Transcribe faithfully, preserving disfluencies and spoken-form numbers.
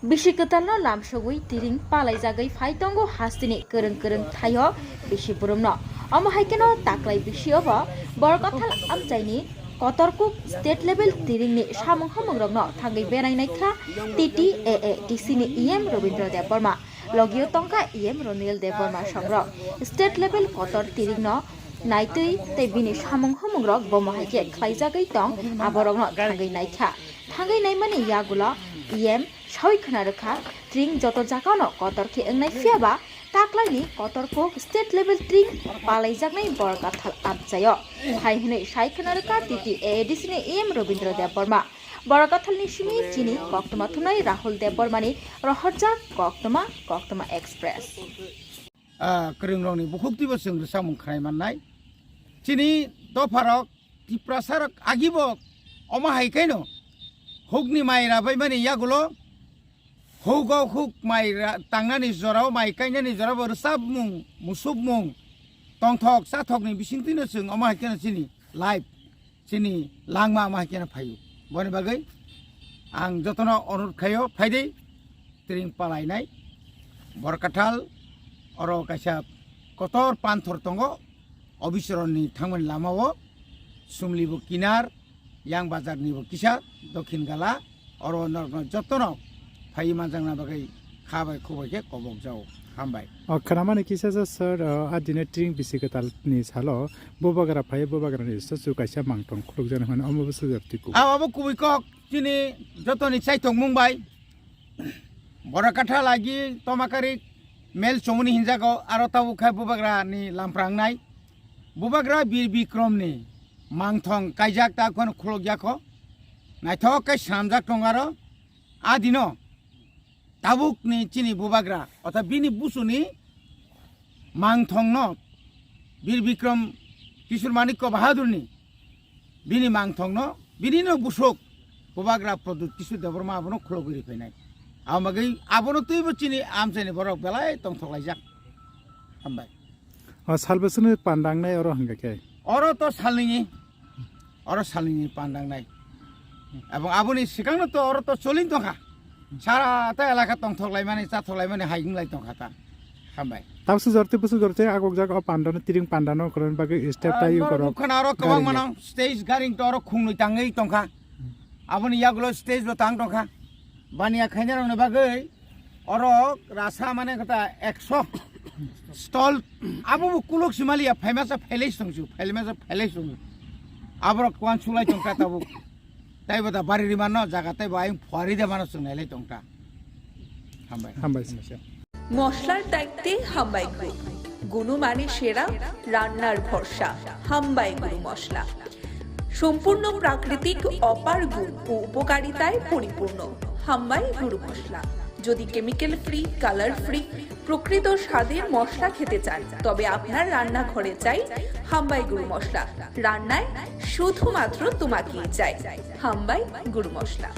Bisi kwtalno lamsogwi tiring palaijagwi phai tongo hasteni kwrwng kwrwng thaio bisi burumno. Omo hai kheno taklai bisio bo Borkathal amchaini kotorkuk state level tiringni samung hamungrokno thangwi berai naikha T T A A D C ni E M Robindra Debbarma. Logio tongkha E M Ronil Debbarma songrok. State level kotor tiringno naitwi tei bini samung hamungrok bomo hai khe khlaijagwi tong aborokno thangwi naikha. Thangwi naimani yagulo E M sawi khna rwkha, tring joto jagano kotor khe wngnai, phiya ba taklaini kotor kuk state level tring palaijaknai Borkathal amchaio. Hai hwnwi sai khna rwkha T T A A D C ni E M Robindra Debbarma. Borokathalni simi chini koktwma thumnai Rahul Debbarmani rohorjak koktwma, Koktwma Express. Ah, kwrwngrokni bukhuk twibo chwng rwchapmung khnai mannai. Chini dopharok, Tiprasarok agibo omo hai khaino hukni mai rabaimani yagulo hugo huk mai ra-, tangnani jorao, mai kainani jorao rwchapmung, musukmung, tongthok chathokni bisingtwino chwng omo hai kheno chini life, chini langma omo hai kheno phaio. Boni bagwi ang jotono onurot khaio, phaidi tiring palainai Borkathal, oro kaisa kotor panthor tongo, Obichoronni thangmani lamao, Sumlibo kinar, Yang Bazarnibo kisa, Dokhin Gala, oro norokno jotono phaiwi manjakna bagwi kha bai khuk bai khe kobok jao. Hambai. O khwnamani kisa sa sir, o, a dine tring bisi kwtalni salo bubagra phaiwi bubagrani sosu kaisa mangthong khulukjani hwnwi omo bwsajak twi kugo. Abo kubui kok chini jotoni chaithokmung bai. Borokatha lagi tomakari mel chomoni hinjago, aro tabuk khai bubagrani lamprangnai. Bubagra Bir Bikromni mangthong kaijak ta khon khulukjakho. Naithok khe swnamjak tongo aro. A dino tabukni chini bubagra, otha bini busuni mangthongno Bir Bikrom Kishore Manikya Bahadurni bini mangthongno, binino busuk bubagra Pradyut Kishore Debbarma abono khulogwi riphainai. Abo bagwi abono twibo chini amchaini borok belai tongthoklaijak. Hambai. O salbwswngni pandangnai oro hwnkha khe? Oro to salnini, oro salnini pandangnai. Ebong aboni sikangno to oro to cholin tongkha. Sara ta elaka tongthok laimani, chathok laimani, hai wng lai tongkha ta. Hambai. Tabukse jorti bwswk jorti agok jak o pandano, tiring pandano, kwrwngni bagwi step Ah, tai norok ukorok nukha na oro kwbang garing mano, stage garing to oro khungnwi tangwi tongkha. Aboni yagulo stage bo tang tongkha. Baniya khainai rokni bagwi oro rasa mane kata ekso stall abo bo kuluk simaliya phaimasa phailai tongsu, phaimasa phailai tongsu. Aborok kuan sulai tongkha tabuk. Taibo da bari rimano jaga taibo ayung phuari de mano chwng nailai tongkha. Hambai. Hambai. মশলার দায়িত্বে হাম্বাই গ্রুপ। গুণমানে সেরা, রান্নার ভরসা। হাম্বাই গুরু মশলা। সম্পূর্ণ প্রাকৃতিক অপার গুণ ও উপকারিতায় পরিপূর্ণ। হাম্বাই গুরু মশলা। যদি কেমিক্যাল ফ্রি, কালার ফ্রি, প্রকৃত স্বাদের মশলা খেতে চান, তবে আপনার রান্নাঘরে চাই হাম্বাই গুরু মশলা। রান্নায় শুধুমাত্র তোমাকেই চাই হাম্বাই গুরু মশলা।